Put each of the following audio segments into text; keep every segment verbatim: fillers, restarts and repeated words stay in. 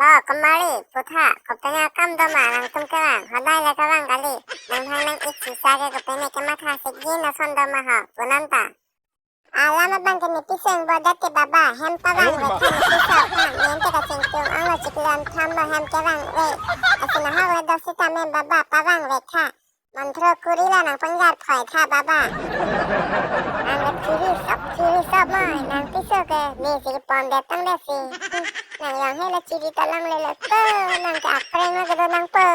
Ho, kumari, putha, kopi akam doma nangtum kevang, hodai le kevang kali, nanghang nang-ik sisa ke kopine kematha sikji nason doma ho, punanta. Alam abang ke ne piso ingbo date baba, hem pavang vek tha ne piso aphan, ne ante kachingthum anglo chiklo an thamlo hem kevang ve. Asin ahak le do sitame baba pavang vek tha. Mantro kuri la nangpangjar phoi tha baba. Nang le chiri sop, chiri sop moi, nang piso ke ne chiri pon det tang det si. Nang yang he le chiri talang le le po, nang ke apreng lo kedo nangpo.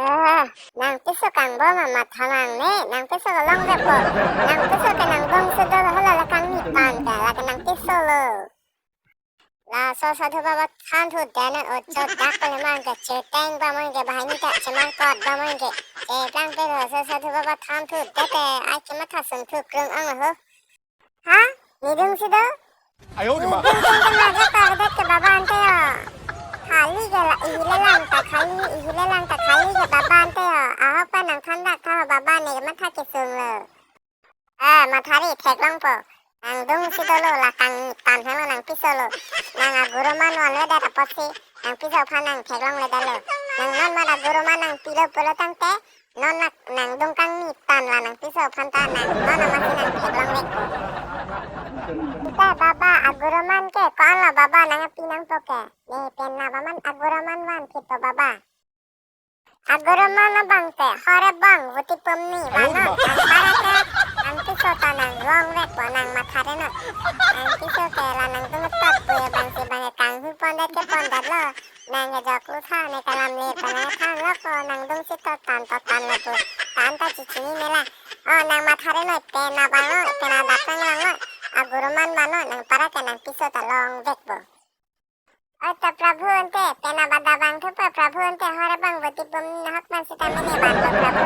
Eh, nang piso kangbo ma matha nangne, nang piso ke longvekpo. Nang piso ke nangdung si dolo hala le kangni pan ke, lake nang piso lo. Laso sadhu baba than thu dene ocho dak pale man ke, cheteng ba man ke, bahai ni ta chemangkot ba man ke, cheplang pe lo, so sadhu baba than thu dete, ai kematha sung thu krung ang ho. Ha? Nidung si do? Ayo, di ma. Nidung si do ma, jaka kedet ke baba ante yo. Khali ke la, ihile lang ta khali, ihile lang ta khali ke baba ante yo. Ahok pa nang than dak tha baba ne matha kesung lo. Ah, mathari theklongpo. Nangdung si dolo la kangtan helo nang piso lo. Nang aguruman vanvedet apotsi nang piso aphan nang theklongledetlo. Nang non mat aguruman nangpilo pulo tangte, non nak nangdung kangni tan la nang piso aphan ta nang non amatsi nang theklongvekpo. Sita baba aguruman ke ko-an lo baba nang api nangpo ke. Ne pen nang aman aguruman vanphitpo baba. Aguruman abang te hore bang vuti pum ni. Ayo, vannon ma. Nang para ke nang piso ta nang longvekpo nang mathare non. Nang piso ke la nangdung tot pu abang si bang kanghu pondet ke pondetlo. Nang ke joklu tha ne kalam le pa nang than lo ko nangdung si tot tan tot tan lo pu. Tan ta chichini mela. Oh, nang mathare noi, pen nang vannon, pen nang dapeng langnon. Aguruman vannon, nang para ke nang piso ta longvekpo. Oi ta Prabhu ante, pen nang bada vangthupo Prabhu ante, hore bang vuti pum ni ahok man sita mene vanpo Prabhu.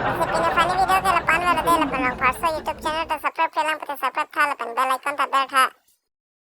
Lasi pini funny video ke lapu-an velo de, lapen long parso YouTube channel ta subscribe kelang pute subscribe tha lapen bell icon ta ber tha.